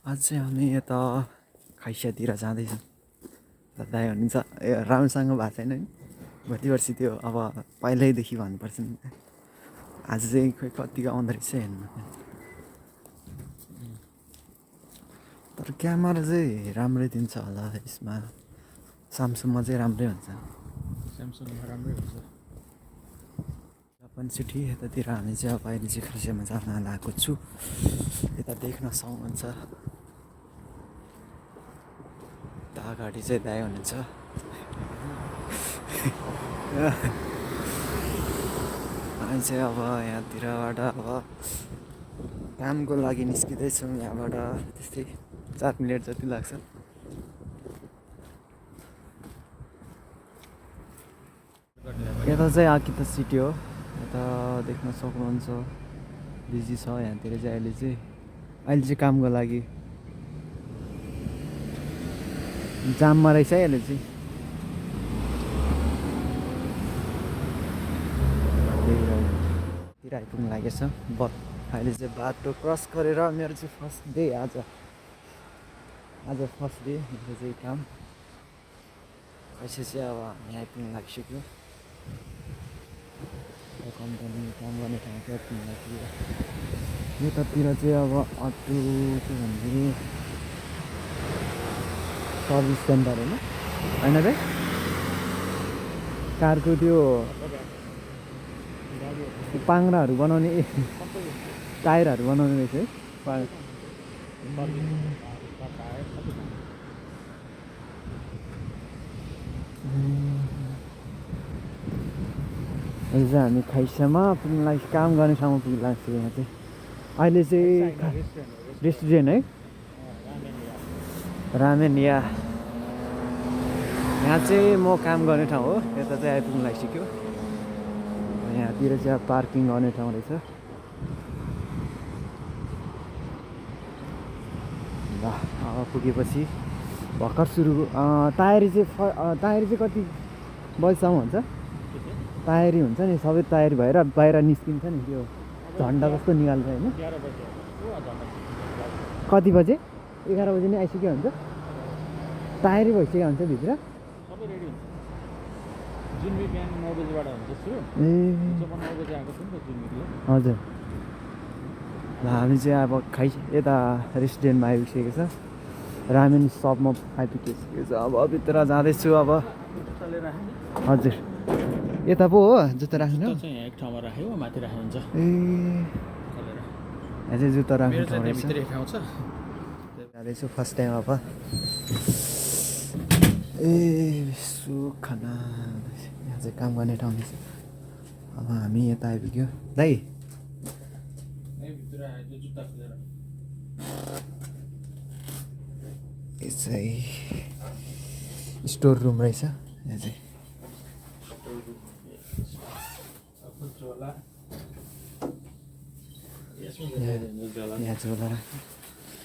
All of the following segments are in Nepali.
आज चाहिँ हामी यता खैसियातिर जाँदैछौँ। दाइ हुनुहुन्छ ए राम्रोसँग भएको छैन नि कति वर्ष त्यो अब पहिल्यैदेखि भन्नुपर्छ नि। आज चाहिँ खोइ कतिको आउँदो रहेछ हेर्नु। तर क्यामेरा चाहिँ राम्रै दिन्छ होला यसमा। सामसङमा चाहिँ राम्रै हुन्छ। स्यामसङमा राम्रै हुन्छ। जापान सिटी यतातिर हामी चाहिँ अब अहिले चाहिँ खैसियामा जान लागेको छु। यता देख्न सक्नुहुन्छ अगाडि चाहिँ दाइ हुनुहुन्छ। हामी चाहिँ अब यहाँतिरबाट अब कामको लागि निस्किँदैछौँ। यहाँबाट त्यस्तै 4 मिनट जति लाग्छ। यता चाहिँ आकिता सिटी हो। यता देख्न सक्नुहुन्छ बिजी छ यहाँतिर चाहिँ अहिले चाहिँ कामको लागि जाममा रहेछ है अहिले चाहिँ। तिर आइपुग्नु लागेको छ अहिले चाहिँ बाटो क्रस गरेर मेरो चाहिँ फर्स्ट डे आज फर्स्ट डे मेरो चाहिँ काम पैसा चाहिँ अब हामी आइपुग्नु लागिसक्यो। कम्पनी काम गर्ने ठाउँको आइपुग्नु लाग्यो। यतातिर चाहिँ अब अटो के भन्दाखेरि सर्भिस सेन्टर होइन भाइ कारको त्यो पाङ्राहरू बनाउने टायरहरू बनाउने रहेछ है। अहिले चाहिँ हामी खैसियामा पुग्नु लागि काम गर्ने ठाउँमा पुग्नु लाग्छ। यहाँ चाहिँ अहिले चाहिँ रेस्टुरेन्ट है रामेन या यहाँ चाहिँ म काम गर्ने ठाउँ हो। यता चाहिँ आइपुग्नु लागिसक्यो। यहाँतिर चाहिँ अब पार्किङ गर्ने ठाउँ रहेछ। ल अब पुगेपछि भर्खर सुरु तयारी चाहिँ कति बजीसम्म हुन्छ? तयारी हुन्छ नि सबै तयारी भएर बाहिर निस्किन्छ नि त्यो झन्डा कस्तो निकाल्छ होइन? कति बजे? 11 बजी नै आइसक्यो हुन्छ। तयारी भइसक्यो हुन्छ भित्र सबै रेडी हुन्छ। जुन बिहान 9 बजीबाट हुन्छ सुरु। ए 9 बजी आएको छु नि त जुन बिहान। हजुर। ल हामी चाहिँ अब यता रेस्टुरेन्टमा आइपुगिसकेको छ। रामेन सपमा आइपुगिसकेको छ। अब भित्र जाँदैछु अब। हजुर यता पो हो जुत्ता राख्नु? चाहिँ यहाँ एक ठाउँमा राख्यो माथि राख्नु हुन्छ। ए यहाँ चाहिँ जुत्ता राख्ने ठाउँ रहेछ। भित्रै ठाउँ छ। जाँदैछु फर्स्ट टाइम अब। ए सुखाना यहाँ चाहिँ काम गर्ने ठाउँ रहेछ। अब हामी यता आइपुग्यो दाइ। यो चाहिँ स्टोर रुम रहेछ। यहाँ चाहिँ यहाँ झोला राख्ने।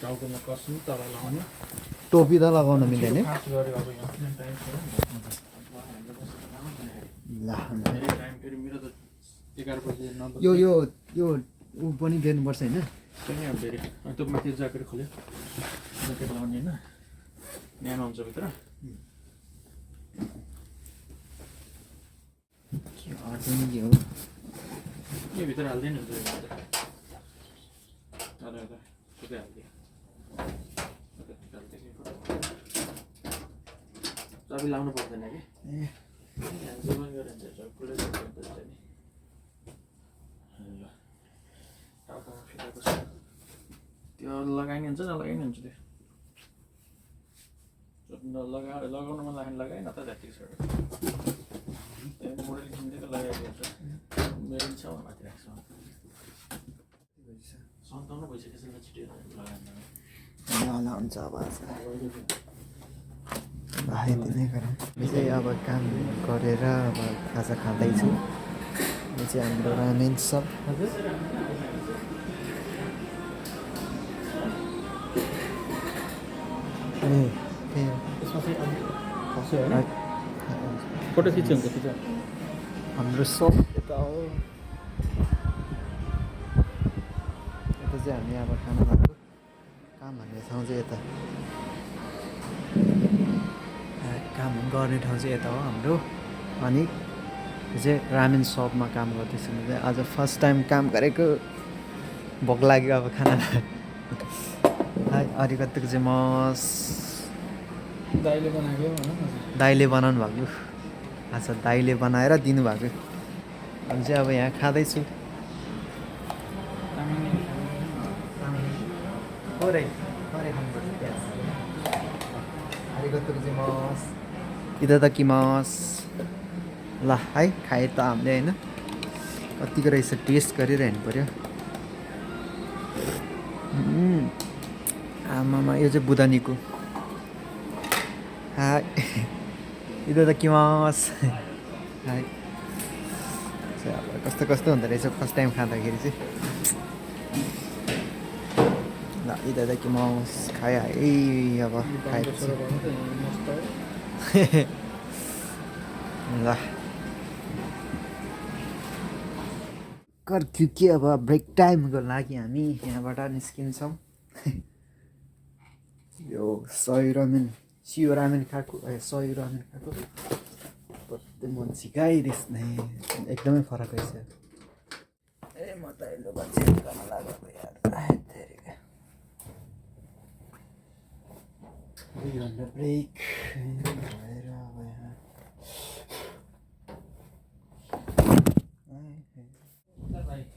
टाउकोमा कस्नु तल लगाउने। टोपी त लगाउन मिल्दैन। ल यो यो यो ऊ पनि दिनुपर्छ होइन? त्यो माथि ज्याकेट खोल्यो ज्याकेट लगाउने होइन न्यानो हुन्छ भित्र। के हो यो भित्र हाल्दैन हुन्छ हालिदियो चाबी लाउनु पर्दैन कि त्यो लगाइने हुन्छ नलगाइने हुन्छ त्यो लगाउनु मन लाग्यो लगाएन त त्यतिकै छ मोडल किनेको लगाइएको हुन्छ। मेरो छ माथि राख्छ 57 भइसकेको छ छिटो लगाएन ल हुन्छ अब यति नै गरौँ। यो चाहिँ अब काम गरेर अब खाजा खाँदैछु। यो चाहिँ हाम्रो रामेन सब। फोटो खिच्यो हुन्छ खिच हाम्रो सप यता हो। यता चाहिँ हामी अब खाना खाएको काम भन्ने ठाउँ चाहिँ यता काम गर्ने ठाउँ चाहिँ यता हो हाम्रो अनि यो चाहिँ रामेन सपमा काम गर्दैछु म चाहिँ आज फर्स्ट टाइम काम गरेको भोक लाग्यो अब खाना अलिकतिको चाहिँ मस दाइले बनाएको दाइले बनाउनु भएको अच्छा दाइले बनाएर दिनुभएको अनि चाहिँ अब यहाँ खाँदैछु इतादाकिमास ल है खाए त हामीले होइन कतिको रहेछ टेस्ट गरिरहनु पऱ्यो आमामा यो चाहिँ बुदानीको हाई इतादाकिमास हाई अब कस्तो कस्तो हुँदो रहेछ फर्स्ट टाइम खाँदाखेरि चाहिँ ल इतादाकिमास खायो है अब खाएपछि ल कर्फ्यू के अब ब्रेक टाइमको लागि हामी यहाँबाट निस्किन्छौँ यो सय रामेन सियो रामेन खाएको सय रामेन खाएको कति मन सिकाइदिस् नै एकदमै फरक रहेछ ए म त अहिले चेन्ज गर्न लाग्यो यार 2 घन्टा ब्रेक भएर अब यहाँ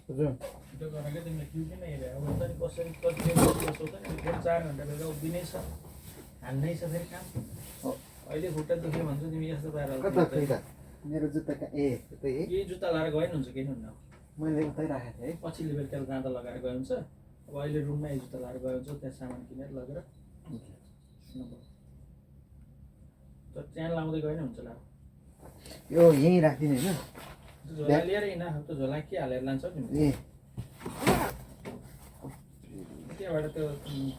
हजुर त्यो गरेको तिमीले क्यु किन हेऱ्यो अब त कसरी कति 4 घन्टा बेला उभिनै छ हान्नै छ फेरि काम अहिले खुट्टा दुख्यो भन्छ तिमी यस्तो पाएर कता खै त मेरो जुत्ता ए त्यतै है यही जुत्ता लगाएर गएन हुन्छ किन हुन्न मैले उतै राखेको थिएँ है पछिल्लो बेर त्यहाँ जाँदा लगाएर गयो हुन्छ अब अहिले रुममा यो जुत्ता लगाएर गयो हुन्छ त्यहाँ सामान किनेर लगेर तर त्यहाँ लाउँदै गएन हुन्छ ला यो यहीँ राखिदिने होइन झोला लिएर हिँड त्यो झोला के हालेर लान्छ तिमी ए त्यहाँबाट त्यो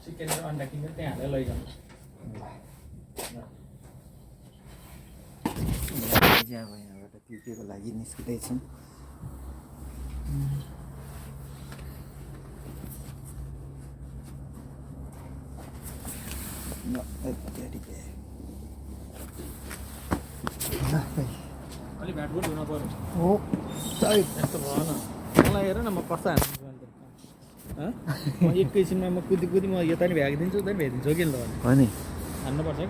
चिकन र अन्डा किनेर त्यहाँ हालेर लैजानु अब यहाँबाट केको लागि निस्किँदैछौँ अलिक भ्याटभुट हुन पर्यो हो यस्तो भएन मलाई हेर न म कस्तो हान्छु म एकैछिनमा म कुदी म यता नि भ्याइदिन्छु उता नि भ्याइदिन्छु कि ल हो नि हान्नुपर्छ कि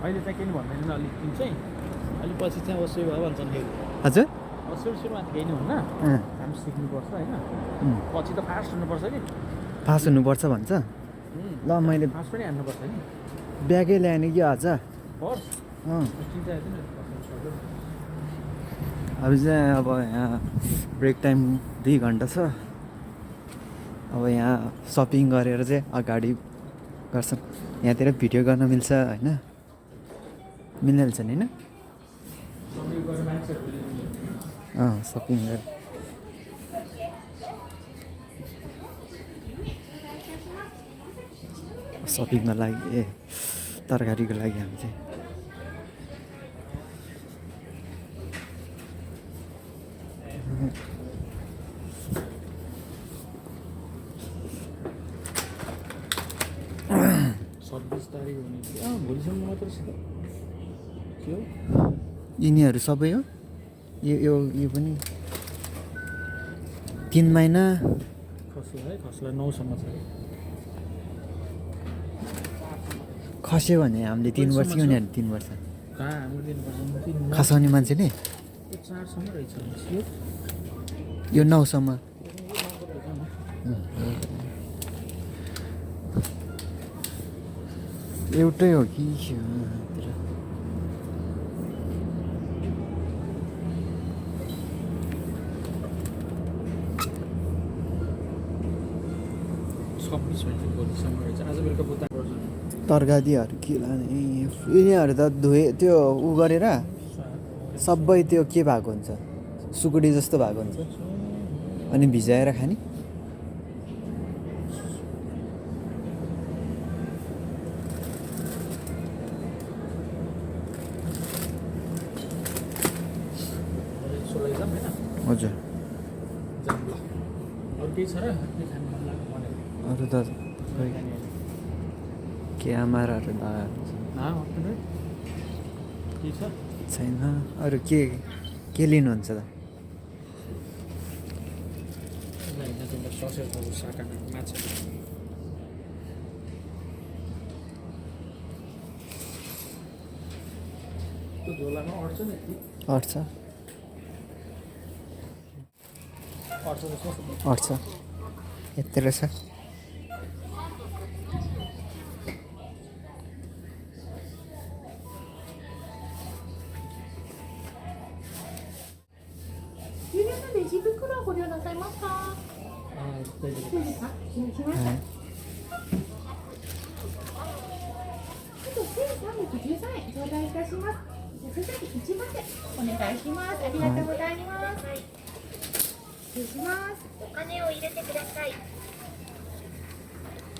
अहिले चाहिँ किन भन्दैन अलिक दिन चाहिँ अलिक पछि चाहिँ अवश्य भयो भन्छन् फेरि हजुर सुरुमा केही नि हुन्न काम सिक्नुपर्छ होइन पछि त फास्ट हुनुपर्छ कि फास्ट हुनुपर्छ भन्छ ल मैले फास्ट पनि हान्नुपर्छ नि ब्यागै ल्याएन कि आज पर्स चिन्ता अब चाहिँ अब यहाँ ब्रेक टाइम 2 घन्टा छ अब यहाँ सपिङ गरेर चाहिँ अगाडि गर्छौँ यहाँतिर भिडियो गर्न मिल्छ होइन मिलिहाल्छ नि होइन सपिङ गरेर सपिङको लागि तरकारीको लागि हामी चाहिँ भोलिसम्म मात्र के हो यिनीहरू सबै हो यो पनि 3 महिना खसला 9 सम्म छ खस्यो भने हामीले 3 वर्ष कि उनीहरू 3 वर्ष कहाँ हाम्रो 3 वर्ष खसाउने मान्छेले 4 सम्म रहेछ यो 9 सम्म एउटै हो कि तरकारीहरू के लाने यिनीहरू त धोए त्यो उ गरेर सबै त्यो के भएको हुन्छ सुकुटी जस्तो भएको हुन्छ अनि भिजाएर खाने हजुर अरू त क्यामेराहरू लगाएको के छ छैन। अरू के लिनुहुन्छ त? होइन तिमीलाई ससेजहरू साकाना माछा त्यो झोलामा अट्छ नि अट्छ अट्छ जस्तो अट्छ यति रहेछ।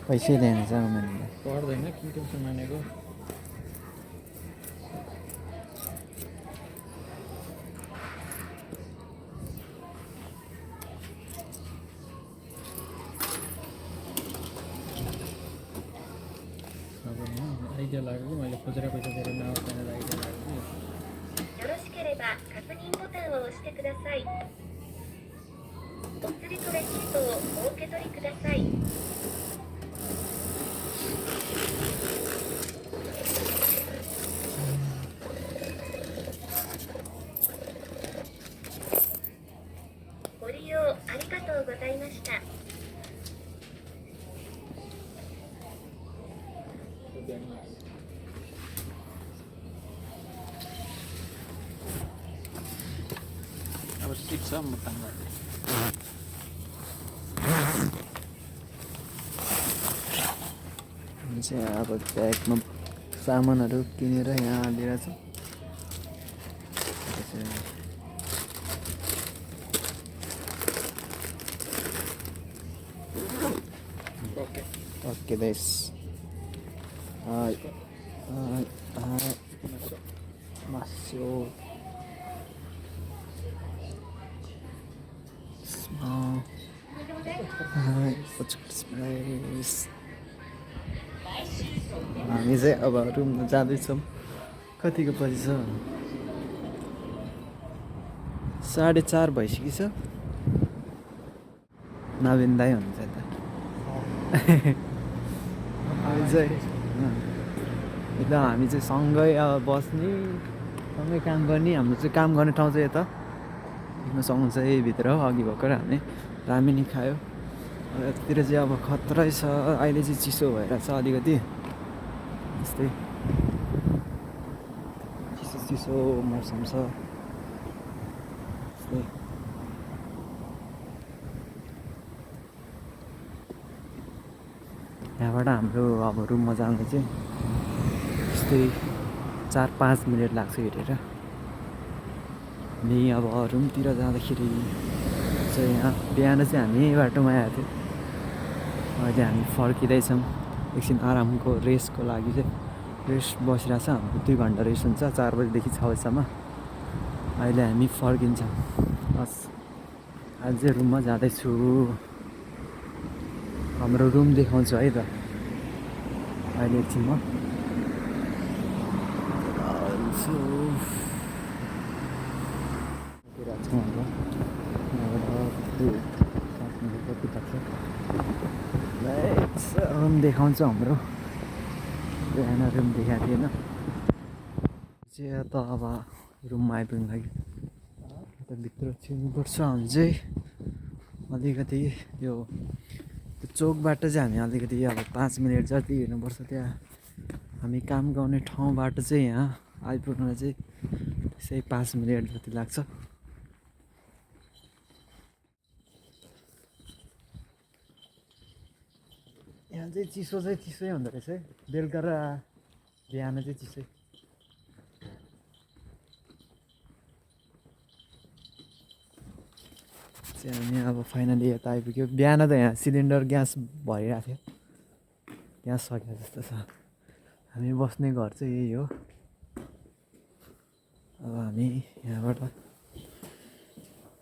पैसै लिएन चाहिँ मैले पर्दैन के टेन्सन मानेको आइडिया लाग्यो कि मैले खोजेर पैसा दिएर नआउँछ भनेर आइडिया लाग्यो कि よろしければ確認ボタンを押してください。お釣りとレシートをお受け取りください。ご利用ありがとうございました。 अब सिक्छ म काम गर्दै हामी चाहिँ अब ब्यागमा सामानहरू किनेर यहाँ हालिरहेको छौँ। ओके ओके देश मासु हामी चाहिँ अब रुम जाँदैछौँ। कतिको बजी छ? 4:30 भइसकेछ। नवीन दाइ हुनुहुन्छ त एकदम हामी चाहिँ सँगै अब बस्ने सँगै काम गर्ने। हाम्रो चाहिँ काम गर्ने ठाउँ चाहिँ यता सँगै चाहिँ भित्र हो। अघि भर्खर हामी रामेनी खायो। यतातिर चाहिँ अब खतरै छ। अहिले चाहिँ चिसो भएर छ अलिकति यस्तै चिसो चिसो मौसम छ यस्तै। यहाँबाट हाम्रो अब रुममा जानु चाहिँ यस्तै 4-5 मिनट लाग्छ हिँडेर। हामी अब रुमतिर जाँदाखेरि चाहिँ यहाँ बिहान चाहिँ हामी बाटोमा आएको थियो। अहिले हामी फर्किँदैछौँ। एकछिन आरामको रेस्टको लागि चाहिँ रेस्ट बसिरहेको छ। हाम्रो 2 घन्टा रेस्ट हुन्छ 4 बजीदेखि 6 बजीसम्म। अहिले हामी फर्किन्छौँ। बस आज चाहिँ रुममा जाँदैछु। हाम्रो रुम देखाउँछु है त अहिले एकछिन म रुम देखाउँछ हाम्रो। बिहान रुम देखाएको थिएन चाहिँ त अब रुममा आइपुग्नु लागि यता भित्र छिर्नुपर्छ। हामी चाहिँ अलिकति यो चोकबाट चाहिँ हामी अलिकति अब 5 मिनट जति हिँड्नुपर्छ। त्यहाँ हामी काम गर्ने ठाउँबाट चाहिँ यहाँ आइपुग्नुलाई चाहिँ त्यसै 5 मिनट जति लाग्छ। यहाँ चाहिँ चिसो चाहिँ चिसै हुँदो रहेछ है। बेलुका र बिहान चाहिँ चिसै। चाहिँ हामी अब फाइनली यता आइपुग्यो। बिहान त यहाँ सिलिन्डर ग्यास भरिरहेको थियो। ग्यास सकियो जस्तो छ। हामी बस्ने घर चाहिँ यही हो। अब हामी यहाँबाट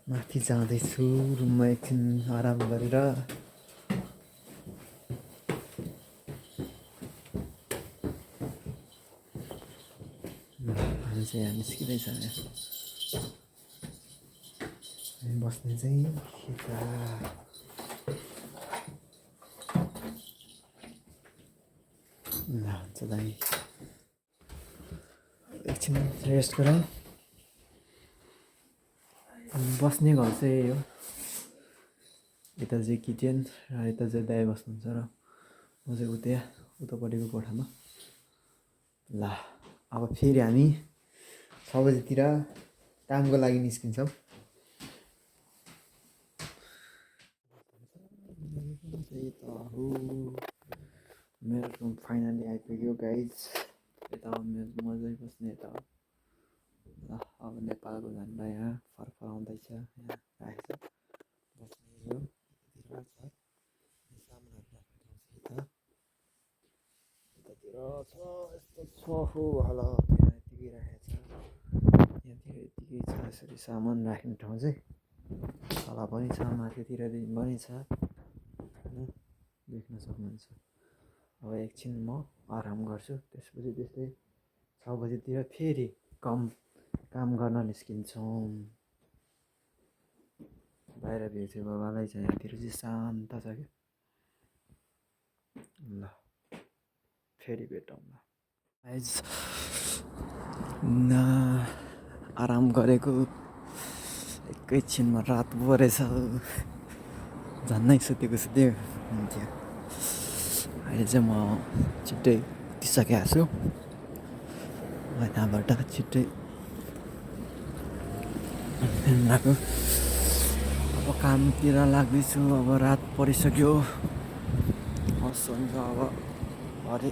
माथि जाँदैछु रुममा एकछिन आराम गरेर। हामी चाहिँ यहाँ निस्किँदैछ यहाँ हामी बस्ने चाहिँ यता ल हुन्छ दाइ एकछिन रेस्ट गरौँ बस्ने घर चाहिँ यही हो यता चाहिँ किचन र यता चाहिँ दाइ बस्नुहुन्छ र म चाहिँ उतापट्टिको कोठामा ल अब फेरि हामी 6 बजीतिर कामको लागि निस्किन्छौँ मेरो रुम फाइनली आइपुग्यो गाइज यता म चाहिँ बस्ने यता हो ल अब नेपालको झन्डा यहाँ फरफराउँदैछ यहाँ राखेको छ बस्ने यो यतातिर छ सामानहरू राख्ने ठाउँ छ यतातिर छ यस्तो छ हो होला यहाँ यतिकै राखेको छ यहाँतिर यतिकै छ यसरी सामान राख्ने ठाउँ चाहिँ तल पनि छ माथितिर पनि छ होइन देख्न सक्नुहुन्छ अब एकछिन म आराम गर्छु त्यसपछि त्यस्तै 6 बजीतिर फेरि काम गर्न निस्किन्छौँ बाहिर भ्यू चाहिँ बाबालाई छ यहाँतिर चाहिँ शान्त छ क्या ल फेरि भेटौँ ल आराम गरेको एकैछिनमा रात परेछ झन्नै सुतेको हुन्थ्यो अहिले चाहिँ म छिट्टै उठिसकेको छु यहाँबाट छिट्टै लाग्यो अब कामतिर लाग्दैछु अब रात परिसक्यो हस् हुन्छ अब भरे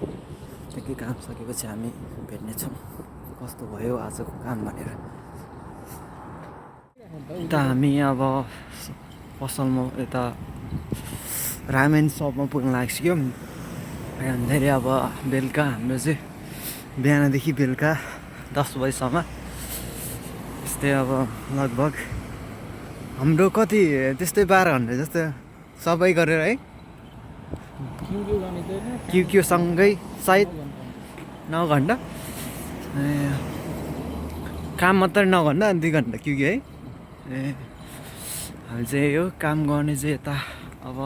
त्यही काम सकेपछि हामी भेट्नेछौँ कस्तो भयो आजको काम भनेर यता हामी अब पसलमा यता रामेन सपमा पुग्न लागिसक्यो धेरै अब बेलुका हाम्रो चाहिँ बिहानदेखि बेलुका 10 बजीसम्म त्यस्तै अब लगभग हाम्रो कति त्यस्तै 12 घन्टा जस्तो सबै गरेर है क्यु सँगै सायद 9 घन्टा काम मात्रै 9 घन्टा अनि 2 घन्टा क्यु है हामी चाहिँ यो काम गर्ने चाहिँ यता अब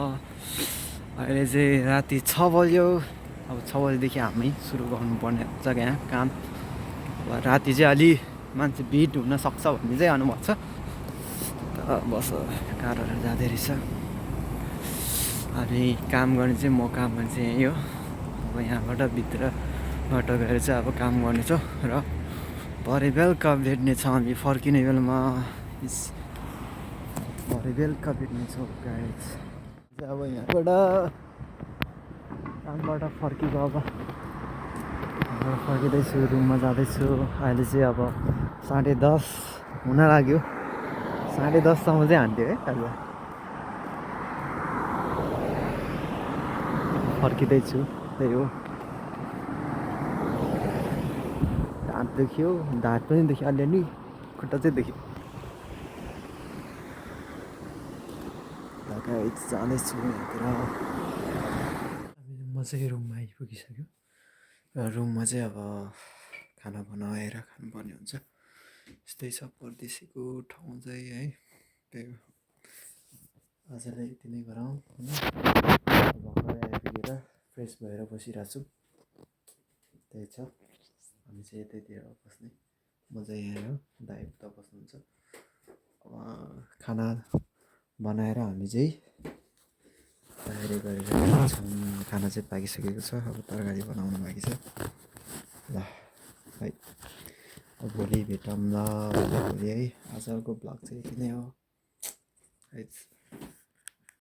अहिले चाहिँ राति 6 बज्यो अब 6 बजीदेखि हामी सुरु गर्नुपर्ने हुन्छ यहाँ काम अब राति चाहिँ अलि मान्छे भिड हुन सक्छ भन्ने चाहिँ अनुभव छ बस कारहरू जाँदै रहेछ हामी काम गर्ने चाहिँ म काम गर्ने चाहिँ यही हो अब यहाँबाट भित्रबाट गएर चाहिँ अब काम गर्नेछौँ र भरे बेलुका भेट्नेछौँ हामी फर्किने बेलामा भरे बेलुका भेट्नेछौँ गाइज अब यहाँबाट कामबाट फर्किएको अब फर्किँदैछु रुममा जाँदैछु अहिले चाहिँ अब 10:30 हुन लाग्यो 10:30 सम्म चाहिँ हान्थ्यो है अहिले फर्किँदैछु त्यही हो हात दुख्यो ढाड पनि दुख्यो अलिअलि खुट्टा चाहिँ दुख्यो जाँदैछु यहाँतिर म चाहिँ रुममा आइपुगिसक्यो र रुममा चाहिँ अब खाना बनाएर खानुपर्ने हुन्छ यस्तै छ परदेशीको ठाउँ चाहिँ है त्यही हो आजलाई यति नै गरौँ होइन भर्खरै आइपुगेर फ्रेस भएर बसिरहेको छु त्यही छ हामी चाहिँ यतैतिर बस्ने म चाहिँ यहाँ हो दाइ उता बस्नुहुन्छ अब खाना बनाएर हामी चाहिँ तयारी गरेर छौँ खाना चाहिँ पाकिसकेको छ अब तरकारी बनाउनु बाँकी छ ल है अब भोलि भेटौँ ल भोलि है आजको ब्लग चाहिँ यति नै हो है